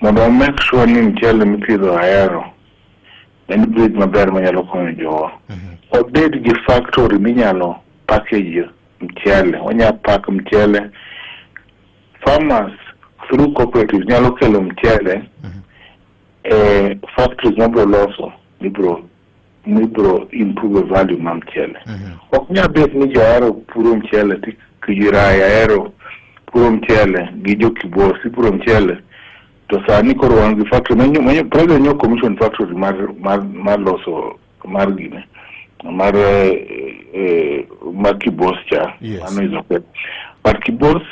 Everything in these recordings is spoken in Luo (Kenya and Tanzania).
Mondo wa make sure ni mchele mipidho Ahero en breed maber manyalo konyo jowa. Wabed gi factory minyalo package mchele, wanyalo pack mchele. Farmers through cooperatives nyalo kelo mchele e factories mabiro loso mibiro improve value mar mchele. Ok nyal bet ni jo Ahero puro mchele to Rae Ahero puro mchele gi jo Kibos puro mchele to sani koro wan gi factory manyo president nyo commission factory mar loso mar gine mar mar Kibos cha. Mano is okay, but Kibos,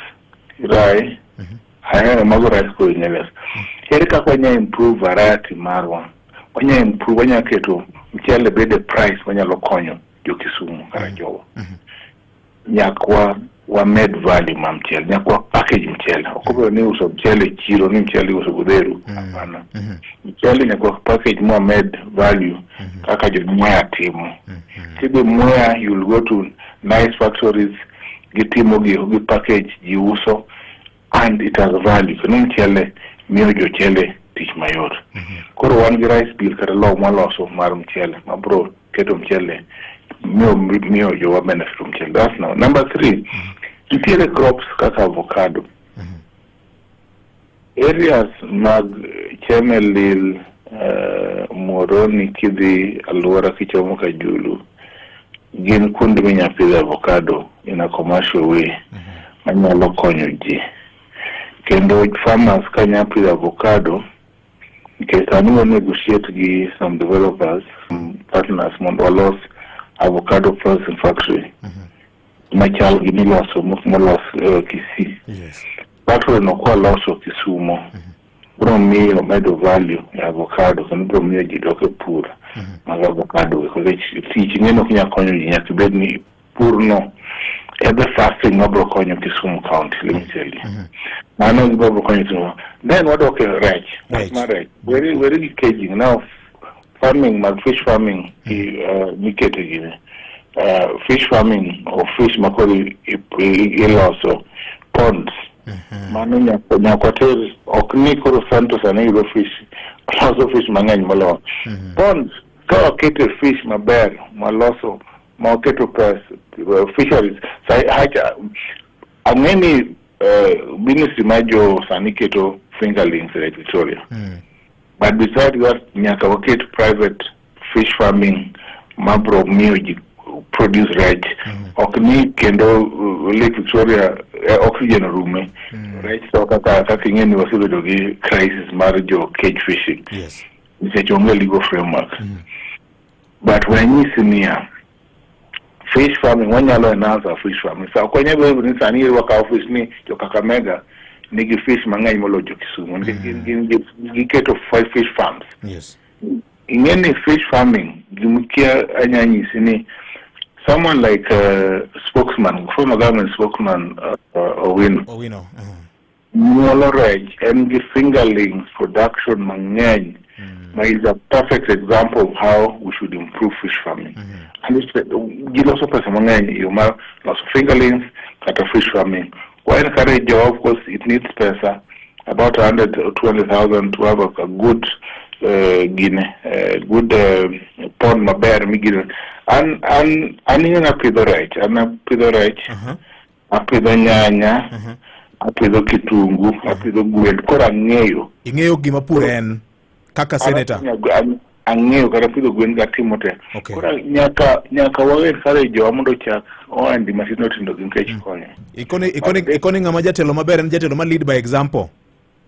Rae, Ahero, mago rice koro inyalo ere kaka wanya improve variety marwa, wanya improve, wanya keto mchele bede price manyalo konyo jo Kisumu kata jowa. Nyaka wamed value ma mchele, nyaka wa package mchele. Ok obedo ni uso mchele e chiro ni mchele iuso godheru, hapana. Mchele nyaka wa package ma wamed value kaka jo Mwea timo. Kidhi Mwea, you'll go to nice factories, gitimo gi package, ji uso and it has value, kendo mchele miyo jochele tich mayot. Koro wan gi rice bill kata law mwaloso mar mchele mabro keto mchele miyo jowa benefit from mchele. That's now number three. Nitiere crops kaka avocado, areas mag Chemelil, Muhoroni, kidhi alwora kichomo Kajulu, gin kuonde minya pidho avocado in a commercial way manyalo konyo ji. Kendo farmers ka nya pidho avocado, nikech sani wa negotiate gi some developers, some partners, mondo walos avocado processing factory machal gi miloso molos Kisii. Factory no kwaloso Kisumo biro miyo medo value e avocado kendo biro miyo ji dok e pur mag avocado, nikech tich ing'e ok nyal konyo ji, nyaka ibed ni pur no e the first thing mabiro konyo Kisumu County. Let me tell you, mano gima biro konyo Kisumu. Then wadok e rech. Rech. Mar rech, weri gi caging now, farming mag fish farming mikete gine fish farming of fish makoro iloso ponds, mano nyaka water. Ok ni koro Santo sani yudo fish, loso fish mang'eny moloyo ponds. Ka wakete fish maber maloso ma waketo pes fisheries hacha ang'e ni ministry mar jo sani keto fingerlings e Lake Victoria, but beside that nyaka waket private fish farming mabro miyo ji produce rech. Ok ni kendo Lake Victoria oxygen orume, rech tho kaka ing'e ni wasebedo gi crisis mar jo cage fishing nikech onge legal framework. But wanyisi niya, fish farming wanyalo enhance our fish farming. Sa ok wanyal bedo ni sani wakawo fish ni jo Kakamega nigi fish mang'eny moloyo jo Kisumu nikech gin giketo five fish farms. Ing'e ni fish farming gimikia anya nyisi ni someone like spokesman, former government spokesman Owino. Owino. Nyuolo rech, en gi fingerlings production mang'eny ma is a perfect example of how we should improve fish farming. And it's, giloso pesa mang'eny e yo mar loso fingerlings kata fish farming. Wa encourage jo, of course it needs pesa about 100 or 200,000 to have a good gine good pond maber migine. An ing'e apidho rech, an apidho rech, apidho nyanya, apidho kitungu, apidho gwen, koro ang'eyo. Ing'eyo gima pur en kaka senator. Ang'eyo kata pidho gwen gatimo te. Koro nyaka wa encourage jowa mondo ochak ohandi matindo tindo gi nikech konyo. Ikoni ng'ama jatelo maber en jatelo ma lead by example.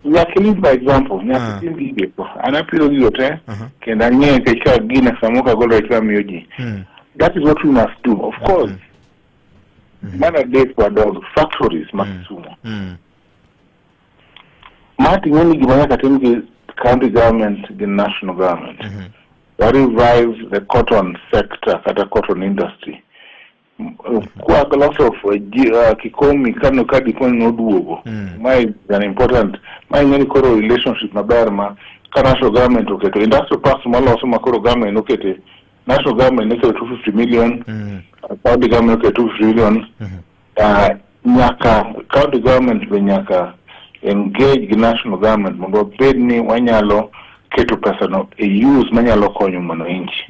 Nyaka lead by example, nyaka tim gigo. An apidho gigo te kendo ang'eyo nikech ka gine samoro kagolo rech mamiyo ji. That is what we must do, of course. Mar adek, wadog factories ma Kisumu. Ma ting'e ni gima nyaka tim gi county government gi national government. Wa revive the cotton sector kata cotton industry. Kwa lots of Kikomi kano ka dipo ni noduogo. Ma is an important, ma ing'e ni koro relationship maber ma ka national government oketo industrial parks moloso ma koro government okete, national government oketo 250 million, county government oketo 250 million, nyaka county government be nyaka engage gi national government mondo wabed ni wanyalo keto pesa no e use manyalo konyo mwananchi.